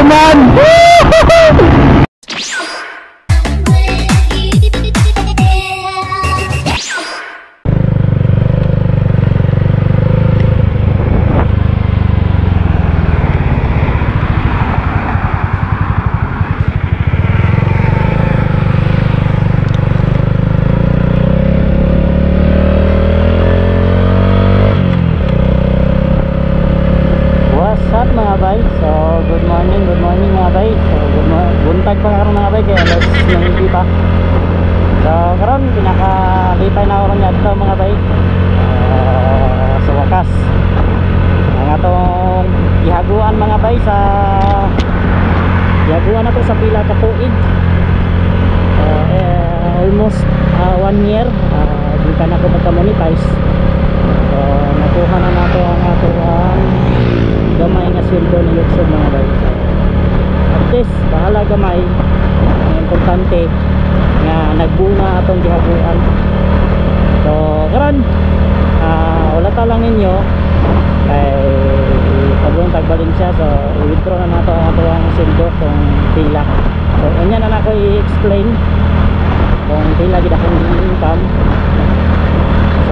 Man! What's up, mga bay? So good morning mga bay. So good buntag pa karon, mga bay, kay alas 9 pa. So karon pinakalipay na ako ron adto, mga bay. Sa wakas ang atong gihaguan, mga bay, sa gihaguan nato sa pila ka tuig. Almost 1 year gikan ako pagka-monetize. So nakuha na nato ang ato ang gamay nga sweldo ni YouTube, mga bay. So, at least bahala gamay, ang importante nga nagbunga atong gihaguan. So karon wala ta lang ninyo kay pagong tag Valencia, so i-withdraw na nato ang atong sweldo kung pila. So unya na nako i-explain kung pila gid akong income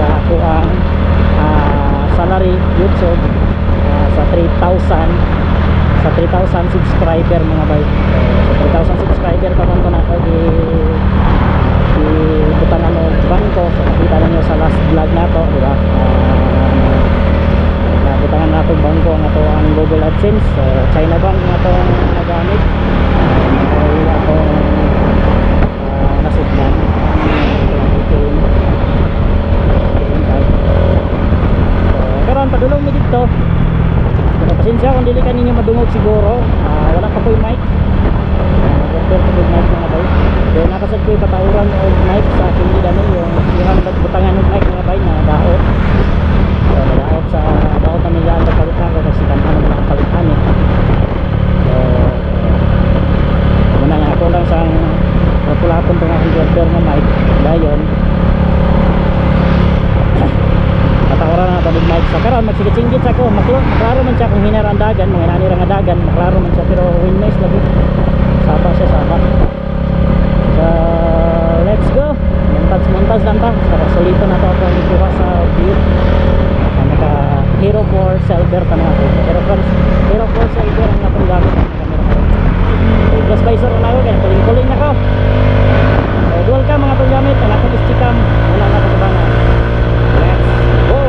sa ako ang salary YouTube sa 3,000, sa 3,000 subscriber, mga bay. So, sa 3,000 subscriber pa man ko na ako gi gi butangan og bangko. So nakita ninyo sa last vlog nato, di ba? Nabutangan nato bangko ang ato ang Google AdSense. So China Bank nga atong nagamit ay atong nasugdan atong ATM card. So karon padulong mi didto. Pero pasensya kung dili ka ninyo madungog siguro. Wala pa ko'y mic. Order ko og mic, mga bay. Then nakasad ko'y patawran og mic sa aking gidano yung yung butangan og mic, mga bay, na daot. So nadaot sa daot na nila ang palit ako kasi kanhan naman ang palitan eh. So muna nga ako lang sang napulapon tong akong order na mic dayon. Patawaran na ito mic. So karon magsigit-singgit sa ako, maklaro man siya kung hinara ang dagan, mga inani ra nga dagan, maklaro man siya pero wind noise lagi. Saba siya, saba. So let's go. Montage lang ta. Saka solito na to ako ang ikuha sa view. Naka Hero 4 Silver pa na ako. Hero 4 Silver ang atong gamit ang camera ko. So plus visor na ako kaya kuling-kuling na ko. So dual cam ang atong gamit, ang atong SG cam wala na katabangan. Let's go.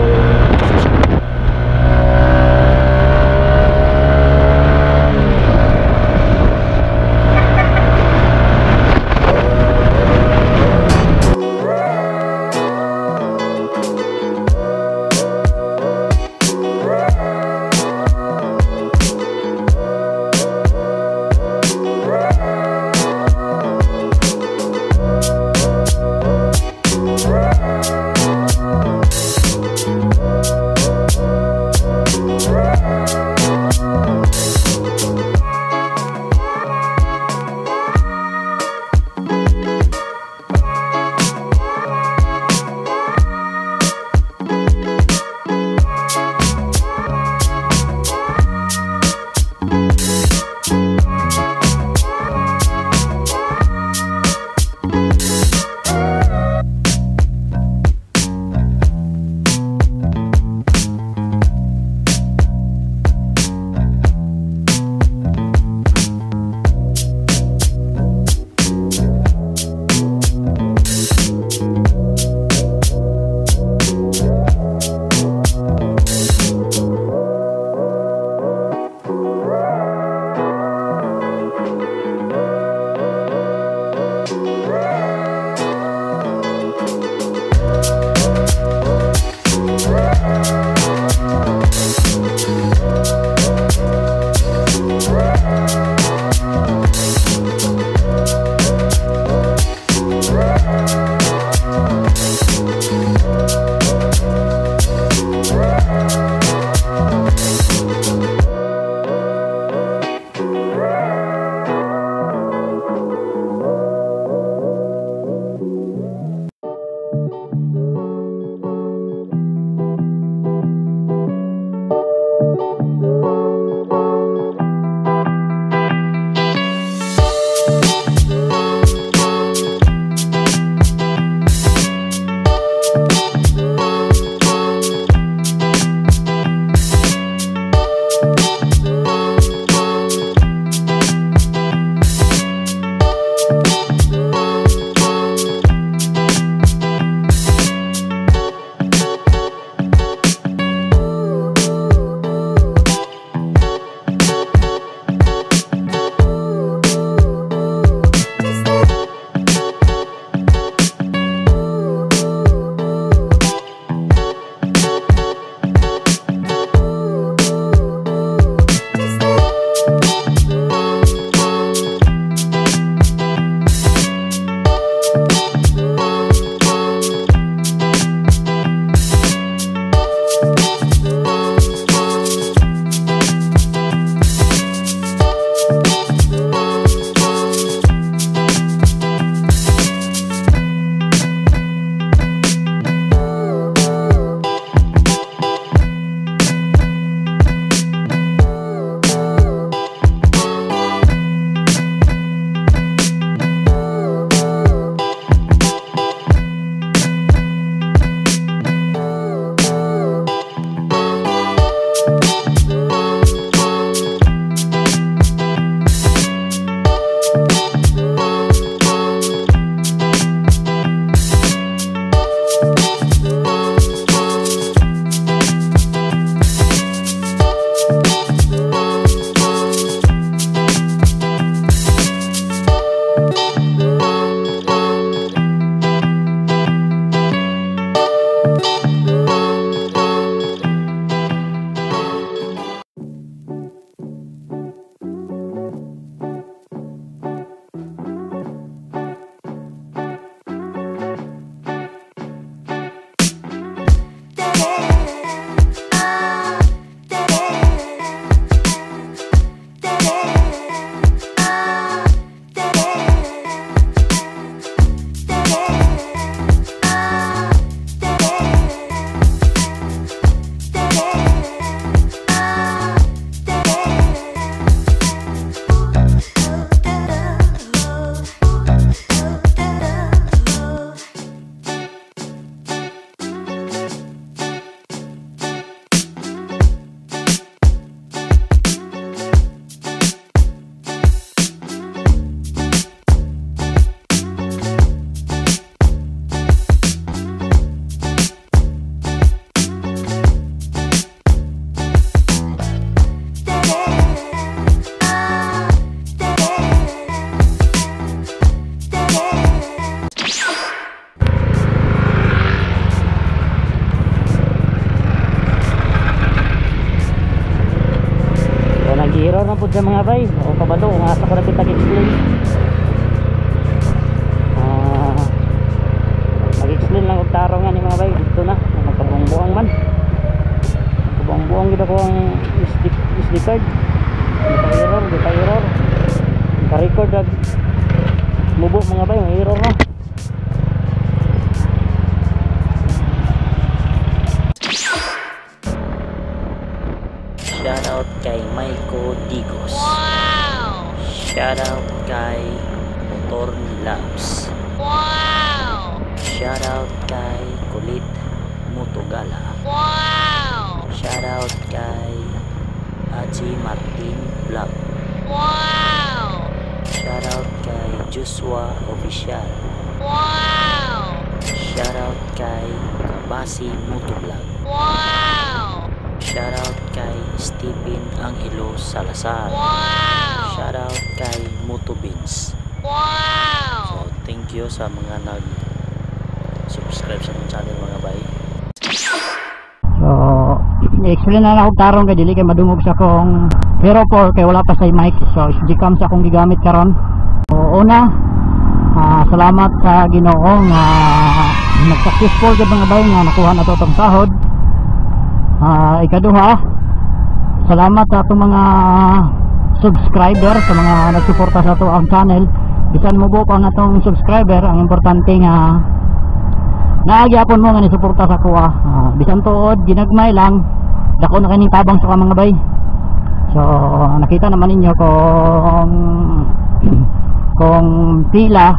Siya mga bay. O kabalo kung asa ko na kita explain. Mag-explain lang og tarong nga ni mga bay dito na magkabuang-buang man. Magkabuang-buang gid ako ang SD card. Di pa error, di pa error. Ka-record ag mubo mga bay, may error na. Shout out kay Maiko Digos. Wow! Shout out kay Motor Labs. Wow! Shout out kay Kulit Mutugala. Wow! Shout out kay Aji Martin Vlog. Wow! Shout out kay Joshua Official. Wow! Shout out kay Kabasi Motovlog. Wow! Shout out kay Stephen Angelo Salazar. Wow! Shout out kay Motobins. Wow! So thank you sa mga nag-subscribe sa akong channel mga bay. So, i-explain na lang ako tarong kay dili kay madungog sa akong Hero 4 kay wala pa sa mic. So, SD cam sa akong gigamit karon. So, una, salamat sa Ginoo nga nag-successful gyud mga bay nga nakuha na to tong sahod. Ikaduha, salamat sa atong mga subscriber, sa mga nagsuporta sa ato ang channel. Bisan mo pa ang atong subscriber, ang importante nga naagyapon mo nga nisuporta sa kuha. Bisan tuod ginagmay lang, dako na kining tabang sa mga bay. So nakita naman ninyo kung kung pila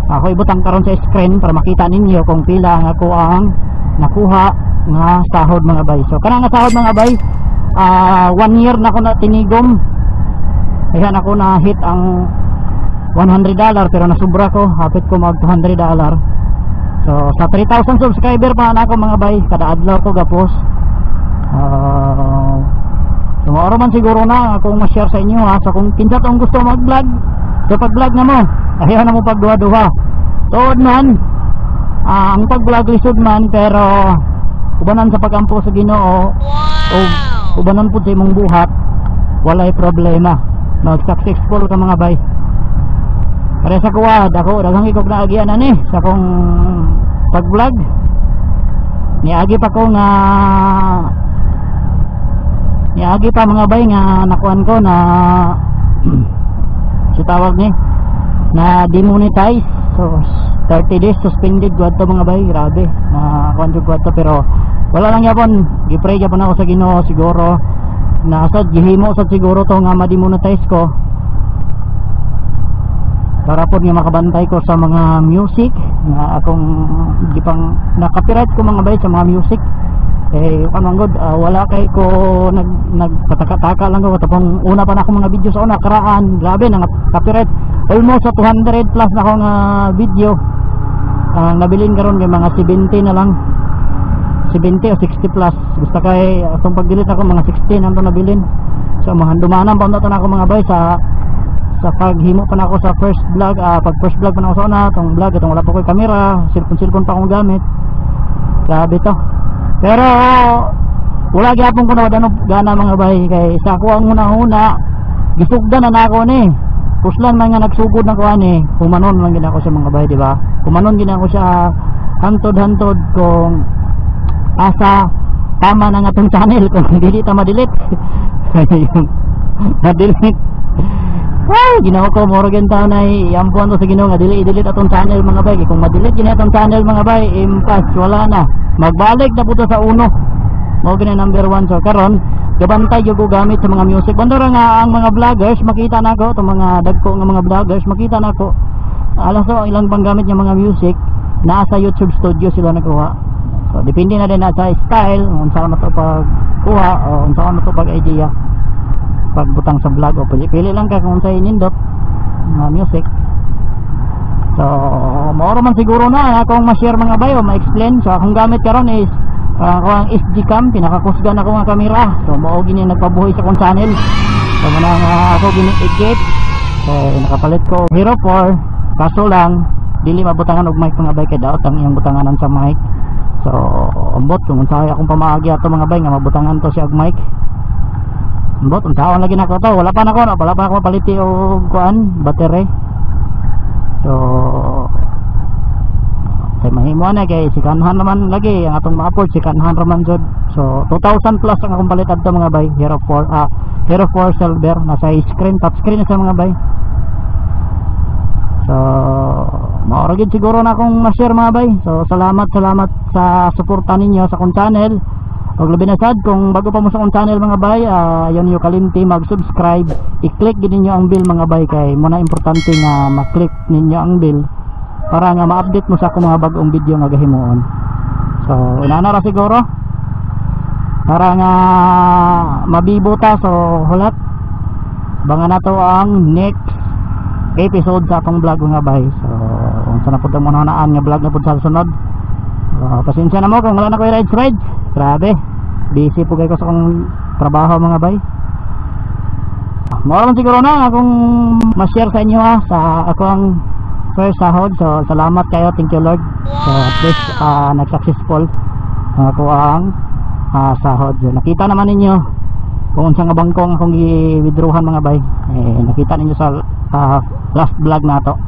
ako ibutang karon sa screen para makita ninyo kung pila ang ako ang nakuha nga sahod mga bay. So kanang nga sahod mga bay, 1 year na ako na tinigom. Kaya ako na hit ang $100 pero nasubra ko, hapit ko mag $200. So sa 3,000 subscriber pa na ako mga bay, kada adlaw ko gapos. So maoro man siguro na akong ma-share sa inyo ha. So kung kinsa tong gusto mag-vlog, so pag-vlog na mo, ayaw na mo pagduha-duha. Tuod man, ang pag-vlog lisod man, pero ubanan sa pagampo sa Ginoo o Wow! ubanan pud sa imong buhat, walay problema. Mag-successful ka mga bay. Para sa kuwa, dako daghang ikog naagian ani sa akong pag-vlog. Niagi pa ko nga niagi pa mga bay nga nakuan ko na si tawag ni na demonetize. So 30 days suspended ko adto mga bay, grabe na kuan jud ko adto, pero wala lang yapon, gi-pray yapon ako sa Ginoo. Siguro na sad gihimo sad siguro to nga ma-demonetize ko para pod nga makabantay ko sa mga music nga akong gipang na copyright ko mga bay sa mga music. Kan man gud, wala kay ko nagpataka-taka lang ko tapong una pa na akong mga video sa una karaan, grabe na copyright almost sa 200 plus na ako nga video. Ang nabilin karon kay mga 70 na lang, 70 o 60 plus, basta kay atong pag-delete ako mga 60 na to nabilin. So mahandumanan pa na to na ako mga bay sa paghimo pa na ako sa first vlog. Pag first vlog pa na ako sa una tong vlog, itong wala pa ko'y kamera, cellphone pa akong gamit, grabe to. Pero wala gyapon ko na wala gana mga bay kay sa ako ang una-una gisugdan na nako ni kuslan man nga nagsugod na ko ani, humanon man gid ako sa mga bay, di ba? Humanon gid ako siya hantod-hantod kung asa tama na nga tong channel kung dili ta ma-delete. Ma-delete. Ay, Ginoo ko, moro gyud taon ay iampuan to sa Ginoo nga dili i-delete atong channel mga bay. Kung ma-delete gid atong channel mga bay, impas wala na. Magbalik na pud sa uno. Mao gid number 1. So karon gabantay gyud ko gamit sa mga music. Bandura nga ang mga vloggers makita nako, tong mga dagko nga mga vloggers makita nako. Alas so ilang panggamit nga mga music naa sa YouTube studio sila nagkuha. So depende na din na sa style kung unsa na to pagkuha o unsa na to pag idea pagbutang sa vlog, o pili lang ka kung unsay nindot nga music. So maoro man siguro na akong ma-share mga bayo, ma-explain. So akong gamit karon is ako ang SD cam, pinakakusgan ako nga kamera. So mao gini nagpabuhi sa akong channel. So muna nga ako gini i-keep. So nakapalit ko Hero 4, kaso lang dili mabutangan og mic mga bay kay daot ang iyang butanganan sa mic. So ambot kung unsay akong pamaagi ato mga bay nga mabutangan to siya og mic. Bot unsaon lagi nako to, wala pa nako, wala pa ako paliti og kuan, battery. So kay mahimo na kay second hand naman lagi ang atong ma-afford, second hand raman jud. So 2,000 plus ang akong palit adto, mga bay. Hero 4, Hero 4 Silver, nasa screen, touch screen na siya, mga bay. So mao ra gyud siguro na akong ma-share, mga bay. So salamat, salamat sa suporta ninyo sa akong channel. Ug labi na sad kung bago pa mo sa akong channel, mga bay, ayaw niyo kalimti mag-subscribe. I-click gid ninyo ang bell, mga bay, kay mao na importante nga ma-click ninyo ang bell para nga ma-update mo sa akong mga bagong video nga gahimuon. So inana ra siguro para nga mabibo ta. So hulat abangan nato ang next episode sa atong vlog, mga bay. So unsa na pud ang naan nga vlog na pud sa sunod. Pasensya na mo kung wala na ko rides rides. Grabe, busy po kayo sa akong trabaho, mga bay. Mao man siguro na akong ma-share sa inyo ha, sa ako ang first sahod. So salamat kayo, thank you Lord. So at least nag-successful ang ako ang sahod. So, nakita naman ninyo kung unsa nga bangko ang akong gi-withdrawhan, mga bay. Eh, nakita ninyo sa last vlog nato.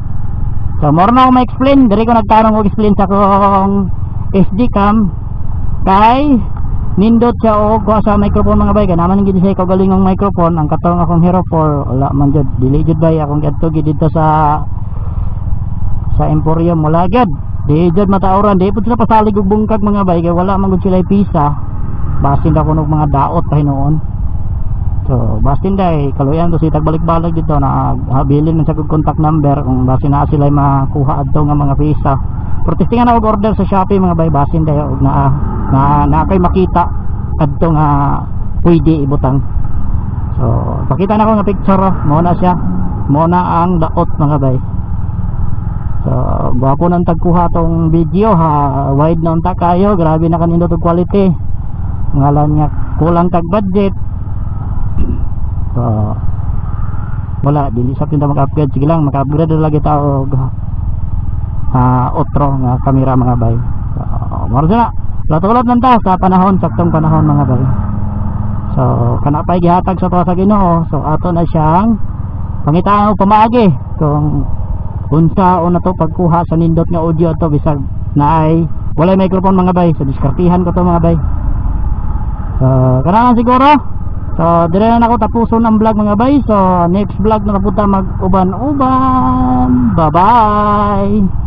So more na ako ma-explain diri ko nagtanong og explain sa akong SD cam kay nindot siya og kuha sa microphone, mga bay, kay naman gid siya kaugalingong microphone. Ang katong akong Hero 4, wala man jud, dili jud, bay. Akong giadto gid dito sa Emporium, wala gyud, di jud matauran, di pud sila pasalig og bungkag, mga bay, kay wala man gud sila pisa. Basin daw kuno mga daot pa hinuon. So basin day kaluyan to si tagbalik-balik dito na habilin man sa kog contact number kung basin na sila makuha adto nga mga pisa. Protestingan ako order sa Shopee, mga bay, basin day og naa na na kay makita adto nga pwede ibutang. So pakita na ko nga picture oh. Mao na siya, mao na ang daot, mga bay. So gwapo nang tagkuha tong video ha, wide na unta kayo, grabe na kanindot og quality. Ngalan nga kulang tag budget. So wala, dili sa tinda mag-upgrade. Sige lang, maka-upgrade na lagi ta og otro nga kamera, mga bay. So mao na, latulad lang ta sa panahon, saktong panahon, mga bay. So kana pa'y gihatag sa tuwa sa Ginoo, so ato na siyang pangitaan og pamaagi kung unsa o na to pagkuha sa nindot nga audio to bisag naay walay microphone, mga bay. So diskartihan ko to, mga bay. So kana lang siguro. So dire na nako tapuson ang vlog, mga bay. So next vlog na punta mag uban uban. Bye bye.